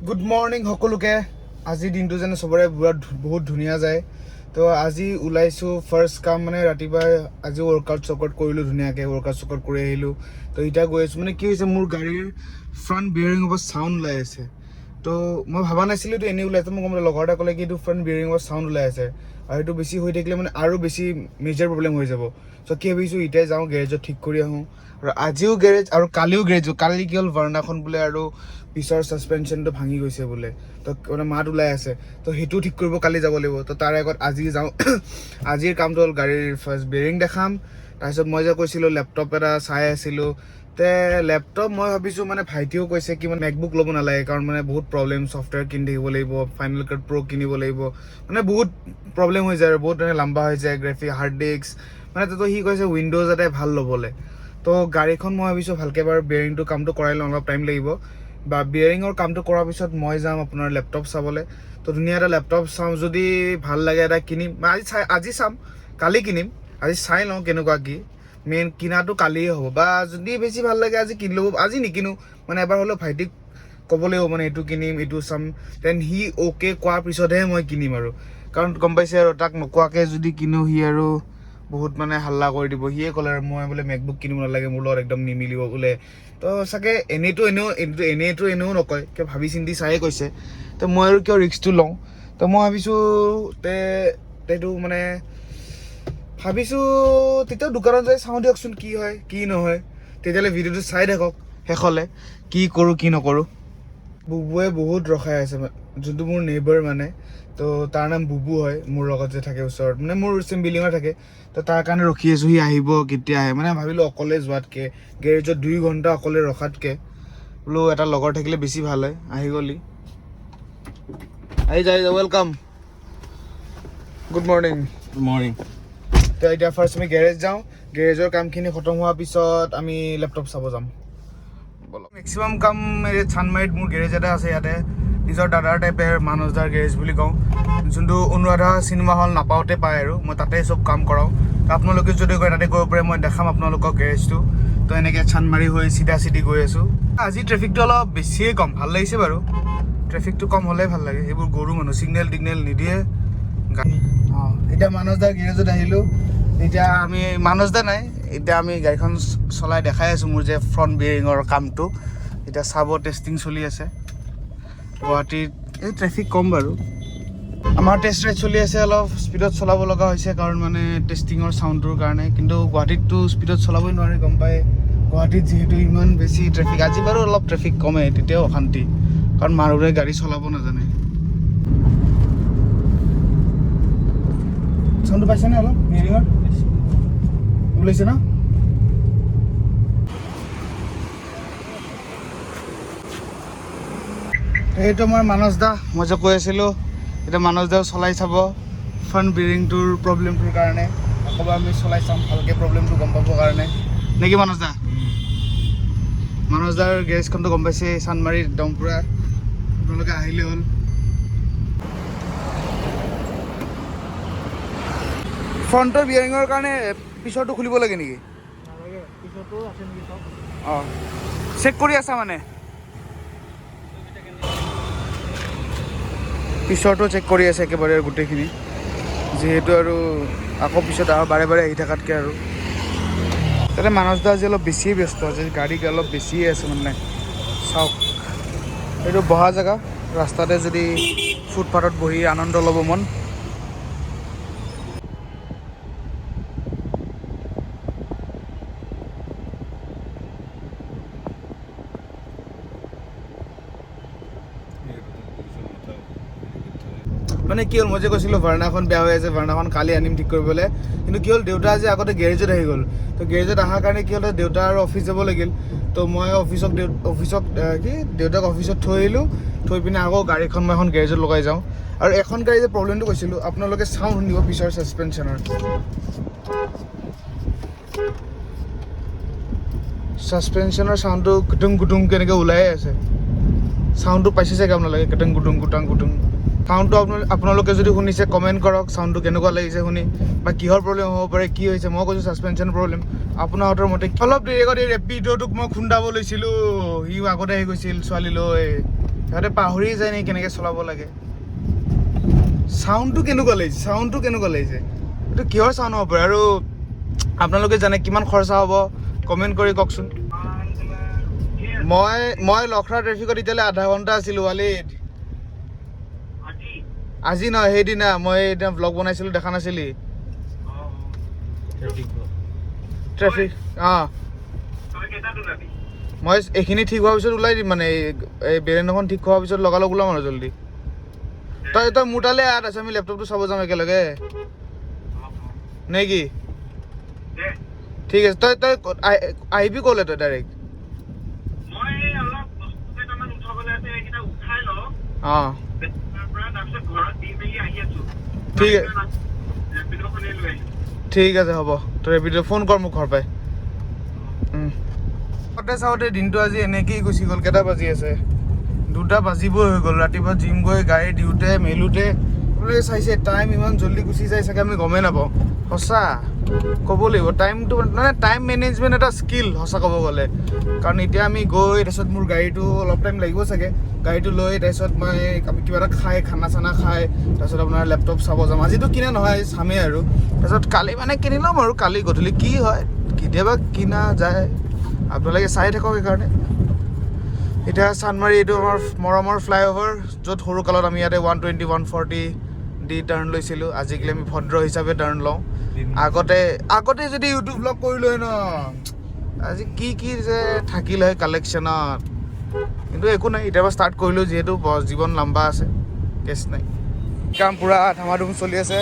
Good morning সকলোকে। আজিৰ দিনটো যেন চবৰে বহুত ধুনীয়া যায়। তো আজি ওলাইছোঁ ফাৰ্ষ্ট কাম, মানে ৰাতিপুৱাই আজি ৱৰ্কআউট চৰ্কআউট কৰিলোঁ, ধুনীয়াকৈ ৱৰ্কআউট চৰ্কআউট কৰি আহিলোঁ। তো এতিয়া গৈ আছোঁ, মানে কি হৈছে, মোৰ গাড়ীৰ ফ্ৰণ্ট বিয়েৰিঙৰ পৰা চাউণ্ড ওলাই আছে। তো মই ভবা নাছিলোঁ এইটো এনেই ওলাই আছে। মই গম পালোঁ, লগৰ এটা ক'লে কি এইটো ফ্ৰণ্ট বিয়েৰিঙৰ পৰা চাউণ্ড ওলাই আছে আৰু এইটো বেছি হৈ থাকিলে মানে আৰু বেছি মেজৰ প্ৰব্লেম হৈ যাব। চ' কি ভাবিছোঁ, এতিয়াই যাওঁ, গেৰেজত ঠিক কৰি আহোঁ। আৰু আজিও গেৰেজ আৰু কালিও গেৰেজ। কালি কি হ'ল, ভাৰ্ণাখন বোলে আৰু পিছৰ ছাছপেনশ্যনটো ভাঙি গৈছে বোলে, তো মানে মাত ওলাই আছে, তো সেইটো ঠিক কৰিব কালি যাব লাগিব। তো তাৰ আগত আজি যাওঁ। আজিৰ কামটো হ'ল গাড়ীৰ ফাৰ্ষ্ট বেৰিং দেখাম। তাৰপিছত মই যে কৈছিলোঁ লেপটপ এটা চাই আছিলোঁ, তে লেপটপ মই ভাবিছোঁ, মানে ভাইটিও কৈছে কি মানে মেকবুক ল'ব নালাগে, কাৰণ মানে বহুত প্ৰব্লেম, ছফ্টৱেৰ কিনি থাকিব লাগিব, ফাইনেল কাট প্ৰ' কিনিব লাগিব, মানে বহুত প্ৰব্লেম হৈ যায় আৰু বহুত মানে লাম্বা হৈ যায়, গ্ৰাফিক হাৰ্ড ডিস্ক মানে। তো সি কৈছে উইণ্ড'জ এটাই ভাল ল'বলৈ। তো গাড়ীখন মই ভাবিছোঁ ভালকৈ বাৰু বেয়াৰিংটো কামটো কৰাই লওঁ, অলপ টাইম লাগিব। বা বিয়েৰিঙৰ কামটো কৰাৰ পিছত মই যাম আপোনাৰ লেপটপ চাবলৈ। তো ধুনীয়া এটা লেপটপ চাওঁ, যদি ভাল লাগে এটা কিনিম। বা আজি চাই, আজি চাম, কালি কিনিম। আজি চাই লওঁ কেনেকুৱা কি। মেইন কিনাটো কালিয়ে হ'ব, বা যদি বেছি ভাল লাগে আজি কিনি ল'ব। আজি নিকিনো, মানে এবাৰ হ'লেও ভাইটিক ক'ব লাগিব, মানে এইটো কিনিম, এইটো চাম, then সি অ'কে কোৱাৰ পিছতহে মই কিনিম আৰু। কাৰণ গম পাইছে আৰু, তাক নোকোৱাকৈ যদি কিনো সি আৰু বহুত মানে হাল্লা কৰি দিব। সিয়ে ক'লে আৰু মই বোলে মেকবুক কিনিব নালাগে, মোৰ লগত একদম নিমিলিব বোলে। তো চাগে এনেইতো এনেও এনেইতো এনেও নকয়, কিয় ভাবি চিন্তি চায়ে কৈছে। তো মই আৰু কিয় ৰিস্কটো লওঁ? তো মই ভাবিছোঁ তে এইটো মানে ভাবিছোঁ তেতিয়া দোকানত যাই চাওঁ দিয়কচোন কি হয় কি নহয়। তেতিয়াহ'লে ভিডিঅ'টো চাই থাকক শেষলে, কি কৰোঁ কি নকৰোঁ। বুবুৱে বহুত ৰখাই আছে, যোনটো মোৰ নেইবাৰ, মানে তো তাৰ নাম বুবু হয়, মোৰ লগত যে থাকে ওচৰত, মানে মোৰ চেম বিল্ডিঙত থাকে। তো তাৰ কাৰণে ৰখি আছোঁ, সি আহিব কেতিয়া আহে। মানে ভাবিলোঁ অকলে যোৱাতকৈ, গেৰেজত 2 ঘণ্টা অকলে ৰখাতকৈ বোলো এটা লগৰ থাকিলে বেছি ভাল হয়। আহি গ'লি, আহি যা, আহি যা। Welcome, good morning. Good morning. তো এতিয়া ফাৰ্ষ্ট আমি গেৰেজ যাওঁ। গেৰেজৰ কামখিনি খতম হোৱাৰ পিছত আমি লেপটপ চাব যাম। ব'লক। মেক্সিমাম কাম এই চানমাৰীত মোৰ গেৰেজ এটা আছে ইয়াতে, নিজৰ দাদাৰ টাইপে, মানস দাৰ গেৰেজ বুলি কওঁ, যোনটো অনুৰাধা চিনেমা হল নাপাওঁতে পায় আৰু মই তাতে চব কাম কৰাওঁ। তো আপোনালোকে যদি কয় তাতে কৰিব পাৰে, মই দেখাম আপোনালোকক গেৰেজটো। তো এনেকৈ চানমাৰী হৈ চিধা চিধি গৈ আছোঁ। আজি ট্ৰেফিকটো অলপ বেছিয়ে কম, ভাল লাগিছে বাৰু। ট্ৰেফিকটো কম হ'লে ভাল লাগে। এইবোৰ গৰু মানুহ ছিগনেল টিগনেল নিদিয়ে। অঁ, এতিয়া মানস দাৰ গেৰেজত আহিলোঁ। এতিয়া আমি, মানস দা নাই, এতিয়া আমি গাড়ীখন চলাই দেখাই আছোঁ মোৰ যে ফ্ৰণ্ট বিয়েৰিঙৰ কামটো। এতিয়া চাব, টেষ্টিং চলি আছে। গুৱাহাটীত এই ট্ৰেফিক কম বাৰু। আমাৰ টেষ্ট ৰাইড চলি আছে, অলপ স্পীডত চলাব লগা হৈছে, কাৰণ মানে টেষ্টিঙৰ চাউণ্ডটোৰ কাৰণে। কিন্তু গুৱাহাটীততো স্পীডত চলাবই নোৱাৰে, গম পায়, গুৱাহাটীত যিহেতু ইমান বেছি ট্ৰেফিক। আজি বাৰু অলপ ট্ৰেফিক কমে, তেতিয়াও অশান্তি, কাৰণ মানুহবোৰে গাড়ী চলাব নাজানে। চাউণ্ডটো পাইছেনে অলপ বিয়েৰিঙৰ ওলাইছে ন? সেইটো আমাৰ মানস দা, মই যে কৈ আছিলোঁ। এতিয়া মানস দা চলাই চাব ফ্ৰণ্ট বিৰিংটোৰ প্ৰব্লেমটোৰ কাৰণে। আকৌ আমি চলাই চাম ভালকৈ প্ৰব্লেমটো গম পাবৰ কাৰণে, নেকি মানস দা? মানস দাৰ গেৰেজখনটো গম পাইছে, চানমাৰীত একদম পূৰা, আপোনালোকে আহিলে হ'ল। ফ্ৰণ্টৰ বিয়াৰিঙৰ কাৰণে পিছৰটো খুলিব লাগে নেকি? পিছতো আছে নেকি চব। অঁ, চেক কৰি আছা, মানে পিছৰটো চেক কৰি আছে একেবাৰে গোটেইখিনি, যিহেতু আৰু আকৌ পিছত আৰু বাৰে বাৰে আহি থকাতকৈ। আৰু তাতে মানস দা আজি অলপ বেছিয়ে ব্যস্ত আছে, গাড়ী অলপ বেছিয়ে আছে। মানে চাওক, এইটো বহা জেগা, ৰাস্তাতে যদি ফুটপাথত বহি আনন্দ ল'ব মন। মানে কি হ'ল, মই যে কৈছিলোঁ ভাৰ্ণাখন বেয়া হৈ আছে, ভাৰ্ণাখন কালি আনিম ঠিক কৰিবলৈ। কিন্তু কি হ'ল, দেউতা আজি আগতে গেৰেজত আহি গ'ল। তো গেৰেজত অহাৰ কাৰণে কি হ'ল, দেউতা আৰু অফিচ যাব লাগিল। তো মই অফিচক অফিচক কি দেউতাক অফিচত থৈ আহিলোঁ। থৈ পিনে আকৌ গাড়ীখন মই এখন গেৰেজত লগাই যাওঁ। আৰু এখন গাড়ী যে প্ৰব্লেমটো কৈছিলোঁ, আপোনালোকে চাউণ্ড শুনিব পিছৰ ছাছপেনশ্যনৰ চাউণ্ডটো কুটুং কুটুং কেনেকৈ ওলাই আছে। চাউণ্ডটো পাইছে চাগে আপোনালোকে, কুটুং কুটুং কুটাং কুটুং চাউণ্ডটো। আপোনালোকে যদি শুনিছে কমেণ্ট কৰক, চাউণ্ডটো কেনেকুৱা লাগিছে শুনি, বা কিহৰ প্ৰব্লেম হ'ব পাৰে, কি হৈছে। মই কৈছোঁ ছাছপেনশ্যন প্ৰব্লেম, আপোনাহঁতৰ মতে? অলপ দেৰি আগত এই ৰেপিড'টোক মই খুন্দাব লৈছিলোঁ, সিও আগতে আহি গৈছিল ছোৱালী লৈ। সিহঁতে পাহৰি যায় নেকি কেনেকৈ চলাব লাগে। চাউণ্ডটো কেনেকুৱা লাগিছে? চাউণ্ডটো কেনেকুৱা লাগিছে? এইটো কিহৰ চাউণ্ড হ'ব পাৰে? আৰু আপোনালোকে জানে কিমান খৰচা হ'ব, কমেণ্ট কৰি কওকচোন। মই লখৰা ট্ৰেফিকত এতিয়ালৈ আধা ঘণ্টা আছিলোঁ ৱালিদ। আজি নহয়, সেইদিনা মই সেইদিনা ব্লগ বনাইছিলোঁ, দেখা নাছিলি? ট্ৰেফিক। অঁ, মই এইখিনি ঠিক হোৱাৰ পিছত ওলাই দিম, মানে এই বেৰেনখন ঠিক হোৱাৰ পিছত লগালগ ওলাম আৰু জল্দি। তই মোৰ তালৈ আহ, তাৰপিছত আমি লেপটপটো চাব যাম একেলগে, নে কি? ঠিক আছে। তই ক'ত আহিবি ক'লে তই ডাইৰেক্ট? মই অলপ বস্তু কেইটামান উঠাবলৈ আছে, সেইকেইটা উঠাই লওঁ তাৰ পৰা, তাৰপিছত ঘৰত দি মেলি আহি আছো। ঠিক আছে। ৰেপিডোখনে লৈ আহিম। ঠিক আছে, হ'ব। তই ৰেপিড' ফোন কৰ মোক ঘৰ পাই। চাওঁতে চাওঁতে দিনটো আজি এনেকেই গুচি গ'ল। কেইটা বাজি আছে? 2টা বাজিবই হৈ গ'ল। ৰাতিপুৱা জিম গৈ গাড়ী দিওঁতে মেলোঁতে আপোনালোকে চাইছে, টাইম ইমান জল্দি গুচি যায় চাগে আমি গমেই নাপাওঁ। সঁচা ক'ব লাগিব, টাইমটো মানে টাইম মেনেজমেণ্ট এটা স্কিল সঁচা ক'ব গ'লে। কাৰণ এতিয়া আমি গৈ তাৰপিছত মোৰ গাড়ীটো অলপ টাইম লাগিব চাগে, গাড়ীটো লৈ তাৰপিছত মই আমি কিবা এটা খাই, খানা চানা খাই, তাৰপিছত আপোনাৰ লেপটপ চাব যাম। আজিতো কিনা নহয়, চামেই আৰু। তাৰপিছত কালি মানে কিনি ল'ম আৰু কালি গধূলি কি হয়, কেতিয়াবা কিনা যায়, আপোনালোকে চাই থাকক। সেইকাৰণে এতিয়া চান্দমাৰী এইটো আমাৰ মৰমৰ ফ্লাইঅভাৰ, য'ত সৰুকালত আমি ইয়াতে 120, 140 দি টাৰ্ণ লৈছিলোঁ। আজিকালি আমি ভদ্ৰ হিচাপে টাৰ্ণ লওঁ। আগতে যদি ইউটিউব ব্লগ কৰিলোঁ ন, আজি কি কি যে থাকিল হয় কালেকশ্যনত। কিন্তু একো নাই, এতিয়াৰ পৰা ষ্টাৰ্ট কৰিলোঁ যিহেতু জীৱন লম্বা আছে, কেছ নাই। কাম পূৰা ধামাধুম চলি আছে।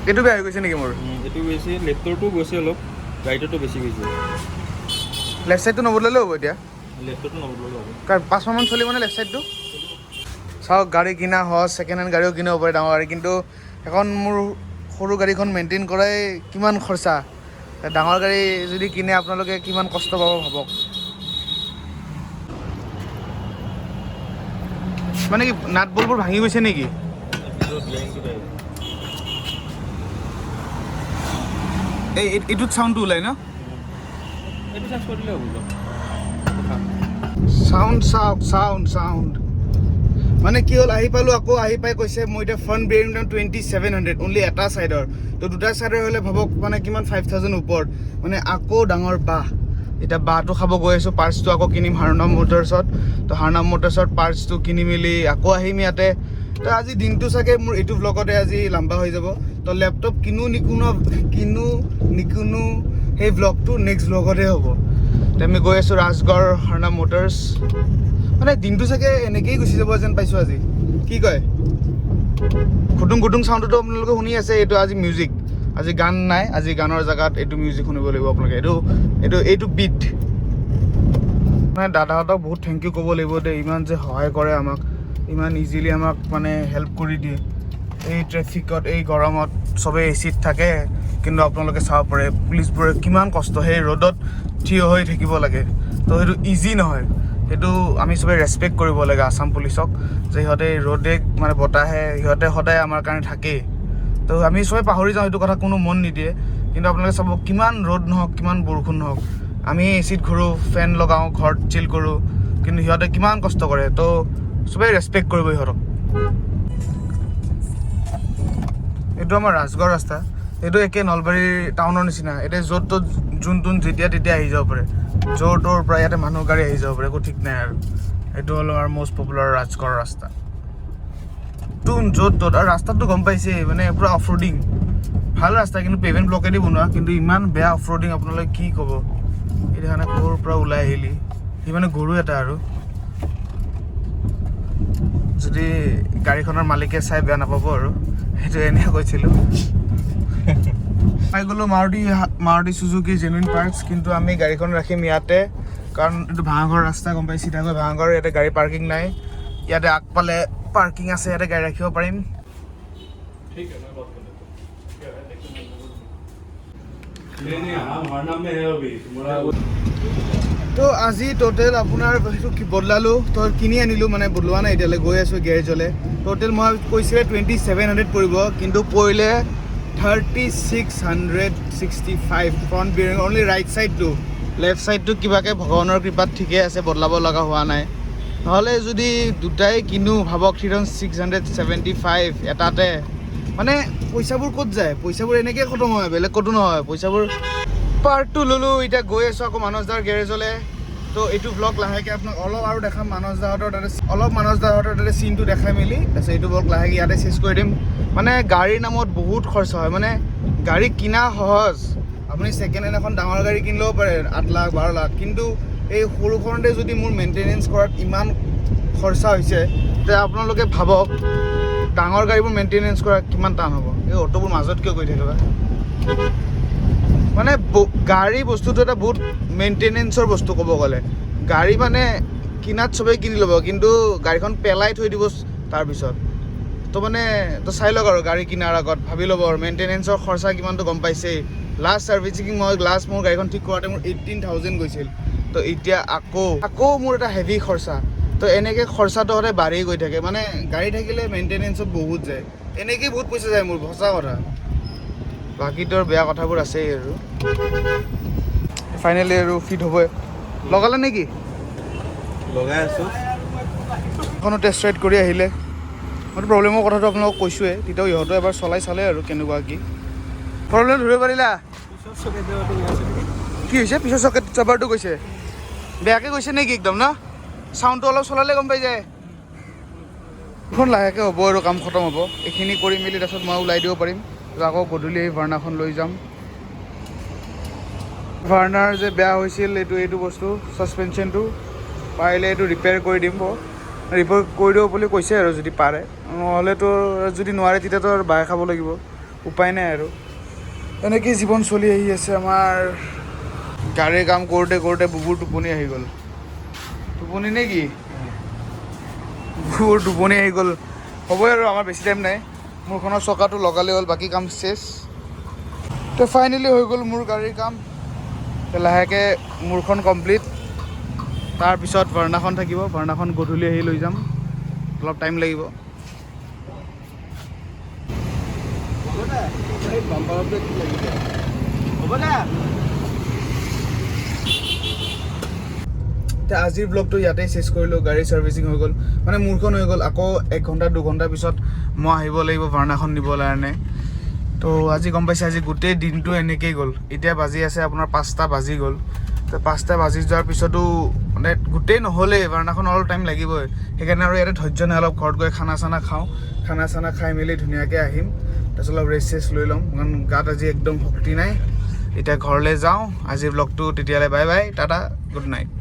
এইটো বেয়া হৈ গৈছে নেকি মোৰ? এইটো গৈছে, লেফ্টৰটো গৈছে অলপ, ৰাইটৰটো বেছি গৈছে। লেফ্ট ছাইডটো নবদলালেও হ'ব এতিয়া। লেফ্টৰটো নবদলালেও হ'ব। কাৰণ 5 মাহমান চলিব নে লেফ্ট ছাইডটো? চাওক, গাড়ী কিনা সহজ, ছেকেণ্ড হেণ্ড গাড়ীও কিনিব পাৰে, ডাঙৰ গাড়ী, কিন্তু এখন মোৰ সৰু গাড়ীখন মেইনটেইন কৰাই কিমান খৰচা। ডাঙৰ গাড়ী যদি কিনে আপোনালোকে কিমান কষ্ট পাব ভাবক। মানে কি নাট বলবোৰ ভাঙি গৈছে নেকি? ভিতৰত বিয়াৰিংটো বেয়া। এই এইটোত চাউণ্ডটো ওলাই ন? এইটো চেঞ্জ কৰি দিলে হ'ব। চাউণ্ড চাওক, চাউণ্ড চাউণ্ড। মানে কি হ'ল, আহি পালোঁ আকৌ, আহি পাই কৈছে মই এতিয়া ফ্ৰণ্ট বেৰিং দাম 2700 অনলি এটা ছাইডৰ। তো দুটা ছাইডৰ হ'লে ভাবক মানে কিমান, 5000 ওপৰত। মানে আকৌ ডাঙৰ বাঁহ। এতিয়া বাঁহটো খাব গৈ আছোঁ, পাৰ্টছটো আকৌ কিনিম হাৰনাম মটৰ্ছত। তো হাৰনাম মটৰ্ছত পাৰ্টছটো কিনি মেলি আকৌ আহিম ইয়াতে। তো আজি দিনটো চাগে মোৰ এইটো ব্লগতে আজি লম্বা হৈ যাব। তো লেপটপ কিনো নিকিনো, কিনো নিকিনো, সেই ব্লগটো নেক্সট ব্লগতে হ'ব। তো আমি গৈ আছোঁ ৰাজগড় হাৰনাম মটৰ্ছ। মানে দিনটো চাগে এনেকেই গুচি যাব যেন পাইছোঁ আজি। কি কয়, খুটুং খুটুং চাউণ্ডটোতো আপোনালোকে শুনি আছে। এইটো আজি মিউজিক, আজি গান নাই, আজি গানৰ জেগাত এইটো মিউজিক শুনিব লাগিব আপোনালোকে। এইটো বিট। মানে দাদাহঁতক বহুত thank U ক'ব লাগিব দেই, ইমান যে সহায় কৰে আমাক, ইমান ইজিলি আমাক মানে হেল্প কৰি দিয়ে। এই ট্ৰেফিকত, এই গৰমত চবেই এ চিত থাকে, কিন্তু আপোনালোকে চাব পাৰে পুলিচবোৰে কিমান কষ্ট, সেই ৰ'দত থিয় হৈ থাকিব লাগে। তো সেইটো ইজি নহয়, সেইটো আমি চবেই ৰেচপেক্ট কৰিব লাগে আছাম পুলিচক, যে সিহঁতে ৰ'দে মানে বতাহে সিহঁতে সদায় আমাৰ কাৰণে থাকেই। তো আমি চবেই পাহৰি যাওঁ সেইটো কথা, কোনো মন নিদিয়ে। কিন্তু আপোনালোকে চাব, কিমান ৰ'দ নহওক, কিমান বৰষুণ নহওক, আমি এ চিত ঘূৰোঁ, ফেন লগাওঁ, ঘৰত চিল কৰোঁ, কিন্তু সিহঁতে কিমান কষ্ট কৰে। তো চবেই ৰেচপেক্ট কৰিব সিহঁতক। এইটো আমাৰ ৰাজগড় ৰাস্তা, এইটো একে নলবাৰীৰ টাউনৰ নিচিনা। এতিয়া য'ত ত'ত যোন তোন যেতিয়া তেতিয়া আহি যাব পাৰে, য'ৰ ত'ৰ পৰা ইয়াতে মানুহ গাড়ী আহি যাব পাৰে, একো ঠিক নাই আৰু। এইটো হ'ল আমাৰ মষ্ট পপুলাৰ ৰাজগড় ৰাস্তা। তোন য'ত ত'ত আৰু ৰাস্তাটো গম পাইছেই, মানে পূৰা অফ ৰোডিং। ভাল ৰাস্তা কিন্তু পেভেণ্ট ব্লকেদি বনোৱা, কিন্তু ইমান বেয়া অফ ৰোডিং, আপোনালোকে কি ক'ব। এই দেখা নাই, ক'ৰ পৰা ওলাই আহিলি সি, মানে গৰু এটা আৰু। যদি গাড়ীখনৰ মালিকে চাই বেয়া নাপাব আৰু, সেইটো এনেই কৈছিলোঁ। পাই গ'লোঁ মাৰুতি চুজুকি জেনুইন পাৰ্টছ। কিন্তু আমি গাড়ীখন ৰাখিম ইয়াতে, কাৰণ এইটো ভাঙাঘৰ ৰাস্তা, গম পাই, চিধাকৈ ভাঙাঘৰ। ইয়াতে গাড়ী পাৰ্কিং নাই, ইয়াতে আগফালে পাৰ্কিং আছে, ইয়াতে গাড়ী ৰাখিব পাৰিম। ठीक है, मैं बात कर लेता हूँ। क्या है, देखो मैं नहीं नहीं, हाँ, हमारा नाम में है अभी तुम्हारा। তো আজি ট'টেল আপোনাৰ সেইটো কি বদলালোঁ, তো কিনি আনিলোঁ, মানে বদলোৱা নাই এতিয়ালৈ, গৈ আছোঁ গেৰেজলৈ। ট'টেল মই কৈছিলে 2700 পৰিব, কিন্তু পৰিলে 3665 ফ্ৰণ্ট বিয়েৰিং অনলি, ৰাইট ছাইডটো। লেফ্ট ছাইডটো কিবাকৈ ভগৱানৰ কৃপাত ঠিকেই আছে, বদলাব লগা হোৱা নাই। নহ'লে যদি দুটাই কিনো ভাবক, 3675 এটাতে। মানে পইচাবোৰ ক'ত যায়? পইচাবোৰ এনেকেই খতম হয়, বেলেগ ক'তো নহয়। পইচাবোৰ পাৰ্টটো ল'লোঁ, এতিয়া গৈ আছোঁ আকৌ মানস দাৰ গেৰেজলৈ। তো এইটো ব্লগ লাহেকৈ আপোনাক অলপ আৰু দেখাম মানস দাহঁতৰ তাতে, অলপ মানস দাহঁতৰ তাতে চিনটো দেখাই মেলি তাৰপিছত এইটো ব্লগ লাহেকৈ ইয়াতে চেছ কৰি দিম। মানে গাড়ীৰ নামত বহুত খৰচা হয়। মানে গাড়ী কিনা সহজ, আপুনি ছেকেণ্ড হেণ্ড এখন ডাঙৰ গাড়ী কিনি ল'ব পাৰে 8 লাখ, 12 লাখ, কিন্তু এই সৰুখনতে যদি মোৰ মেইনটেনেঞ্চ কৰাত ইমান খৰচা হৈছে, তেতিয়া আপোনালোকে ভাবক ডাঙৰ গাড়ীবোৰ মেইনটেনেঞ্চ কৰা কিমান টান হ'ব। এই অ'টোবোৰ মাজত কিয় গৈ থাকে বা? মানে গাড়ী বস্তুটো এটা বহুত মেইনটেনেঞ্চৰ বস্তু ক'ব গ'লে। গাড়ী মানে কিনাত চবেই কিনি ল'ব, কিন্তু গাড়ীখন পেলাই থৈ দিব তাৰপিছত। তো মানে তো চাই লওক আৰু, গাড়ী কিনাৰ আগত ভাবি ল'ব। আৰু মেইনটেনেঞ্চৰ খৰচা কিমানটো গম পাইছেই। লাষ্ট ছাৰ্ভিচিং মই লাষ্ট মোৰ গাড়ীখন ঠিক কৰোঁতে মোৰ 18,000 গৈছিল। তো এতিয়া আকৌ মোৰ এটা হেভি খৰচা। তো এনেকৈ খৰচাটো সদায় বাঢ়ি গৈ থাকে। মানে গাড়ী থাকিলে মেইনটেনেঞ্চত বহুত যায়, এনেকেই বহুত পইচা যায় মোৰ, সঁচা কথা। বাকীতো আৰু বেয়া কথাবোৰ আছেই। আৰু ফাইনেলি আৰু ফিট হ'বই। লগালে নেকি? লগাই আছো। এখনো টেষ্ট ৰাইড কৰি আহিলে। মইতো প্ৰব্লেমৰ কথাটো আপোনালোকক কৈছোঁৱে, তেতিয়াও ইহঁতেও এবাৰ চলাই চালে আৰু কেনেকুৱা কি প্ৰব্লেম ধৰিব পাৰিলা। পিছত চকেট দেৱাটো আছে নেকি? কি হৈছে? পিছৰ চকেট চাবাৰটো গৈছে, বেয়াকৈ গৈছে নেকি একদম? ন চাউণ্ডটো অলপ চলালে গম পাই যায়। এখন লাহেকৈ হ'ব আৰু কাম খতম হ'ব। এইখিনি কৰি মেলি তাৰপিছত মই ওলাই দিব পাৰিম। তাৰপিছত আকৌ গধূলি আহি ভাৰ্ণাখন লৈ যাম। ভাৰ্ণাৰ যে বেয়া হৈছিল এইটো বস্তু, ছাছপেনশ্যনটো, পাৰিলে এইটো ৰিপেয়াৰ কৰি দিম, ৰিপেয়াৰ কৰি দিব বুলি কৈছে আৰু যদি পাৰে। নহ'লেতো যদি নোৱাৰে, তেতিয়াতো আৰু বাই খাব লাগিব, উপায় নাই। আৰু এনেকেই জীৱন চলি আহি আছে আমাৰ। গাড়ীৰ কাম কৰোঁতে কৰোঁতে বুবুৰ টোপনি আহি গ'ল। টোপনি নে কি? বুবুৰ টোপনি আহি গ'ল। হ'বই আৰু, আমাৰ বেছি টাইম নাই। মোৰখনৰ চকাটো লগালে হ'ল, বাকী কাম চেছ। তো ফাইনেলি হৈ গ'ল মোৰ গাড়ীৰ কাম। তো লাহেকৈ মোৰখন কমপ্লিট, তাৰপিছত ভাৰ্ণাখন থাকিব। ভাৰ্ণাখন গধূলি আহি লৈ যাম, অলপ টাইম লাগিব। এই বাম্পাৰতে কি লাগিছে? হ'ব দে। এতিয়া আজিৰ ব্লগটো ইয়াতেই চেছ কৰিলোঁ। গাড়ী ছাৰ্ভিচিং হৈ গ'ল, মানে মোৰখন হৈ গ'ল। আকৌ 1 ঘণ্টা 2 ঘণ্টাৰ পিছত মই আহিব লাগিব ভাৰ্ণাখন নিবলৈ কাৰণে। তো আজি গম পাইছে, আজি গোটেই দিনটো এনেকেই গ'ল। এতিয়া বাজি আছে আপোনাৰ 5টা বাজি গ'ল। তো 5টা বাজি যোৱাৰ পিছতো মানে গোটেই নহ'লেই, ভাৰ্ণাখন অলপ টাইম লাগিবই। সেইকাৰণে আৰু ইয়াতে ধৈৰ্য নাই। অলপ ঘৰত গৈ খানা চানা খাওঁ, খানা চানা খাই মেলি ধুনীয়াকৈ আহিম। তাৰপিছত অলপ ৰেষ্ট চেষ্ট লৈ ল'ম, কাৰণ গাত আজি একদম শক্তি নাই। এতিয়া ঘৰলৈ যাওঁ। আজিৰ ব্লগটো তেতিয়াহ'লে bye bye, tata, good night.